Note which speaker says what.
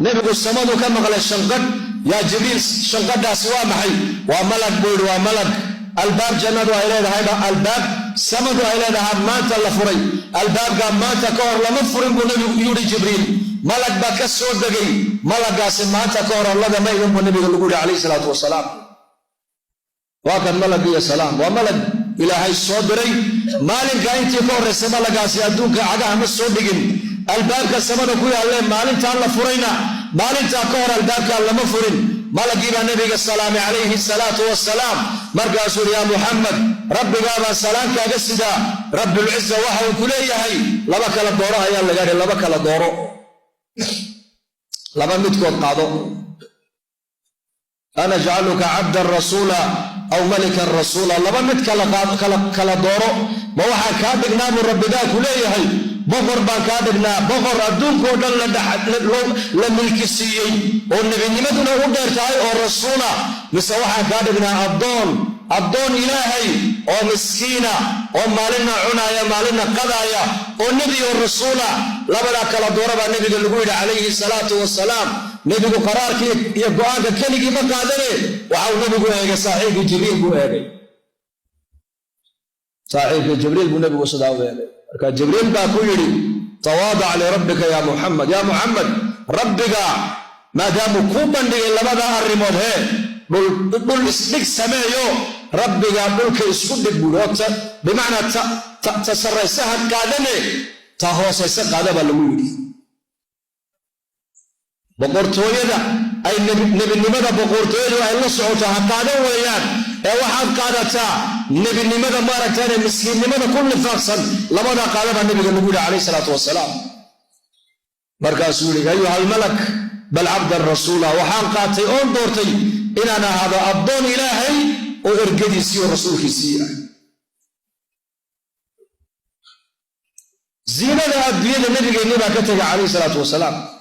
Speaker 1: Nebigu samadu ka maqlay shanqadh. Yaa Jibriil, shanqadhaasi waa maxay? Waa malag, buu yidhi, waa malag. Albaab jannadu ay leedahayba, albaab samadu ay leedahaa maanta la furay. Albaabkaa maanta ka hor lama furin, buu nebigu yidhi Jibriil. Malag baa ka soo degay. Malagaasi maanta ka hor allada ma idan, buu nebiga lagu yidhi calayhi salaatu wasalaam. Waa kan malag iyo salaam. Waa malag Ilaahay soo diray. Maalinkaa intii ka horraysay malagaasi adduunka cagaha ma soo dhigin. Albaabka samada ku yaallee maalintaan la furayna, maalintaa ka hor albaabkaa lama furin. Malagii baa nebiga salaamay calayhi salaatu wasalaam. Markaasuu yidhi: "Yaa Muxamed, rabbigaabaa salaan kaaga sidaa. Rabbilciza waxa uu ku leeyahay laba kala dooro ayaa laga hi, laba kala dooro, laba midkood qaado. Anajcaluka cabdan rasuula aw malikan rasuula. Laba mid kala dooro. Ma waxaan kaa dhignaa, buu rabbigaa ku leeyahay, boqor baan kaa dhignaa, boqor adduunkao dhan la milki siiyey oo nebinimaduna u dheer tahay oo rasuula, mise waxaan kaa dhignaa addoon, addoon Ilaahay oo miskiina oo maalinna cunaaya, maalinna qadaaya, oo nebi oo rasuula? Labadaa kala doora," baa nebiga lagu yidhi calayhi salaatu wasalaam. Nebigu qaraarkii iyo go'aanka keligii ma qaadane. Waxau nebigu eegay saaxiibkii Jibriil buu eegay. Saaxiibkii Jibriil buu nebigu sidaa u eegay. Marka Jibriil baa ku yidhi: "Tawaadac lirabbika ya Muxamed. Ya Muxamed, rabbiga maadaamuu kuu bandhigay labadaa arrimood, hee dhul isdhig sameeyo, rabbiga dhulka isku dhig," buuri. Oo bimacnaa ta sarraysaha qaadane, ta hoosaysa qaada baa lagu yidhi. Boqortooyada ay nebinimada, boqortooyadu ay la socoto ha qaadan weeyaan, ee waxaad qaadataa nebinimada maaragtaane miskiinnimada ku nifaaqsan. Labadaa qaada baa nebiga lagu yidhi calayh salaatu wasalaam. Markaasuu yidhi: "Ayuha almalak, bal cabdan rasuula. Waxaan qaatay oon doortay inaan ahaado addoon Ilaahay oo ergadiisii oo rasuulkiisii ah." Ziinada adduunyada nabigeennii baa ka tegay calayhi salaatu wasalaam.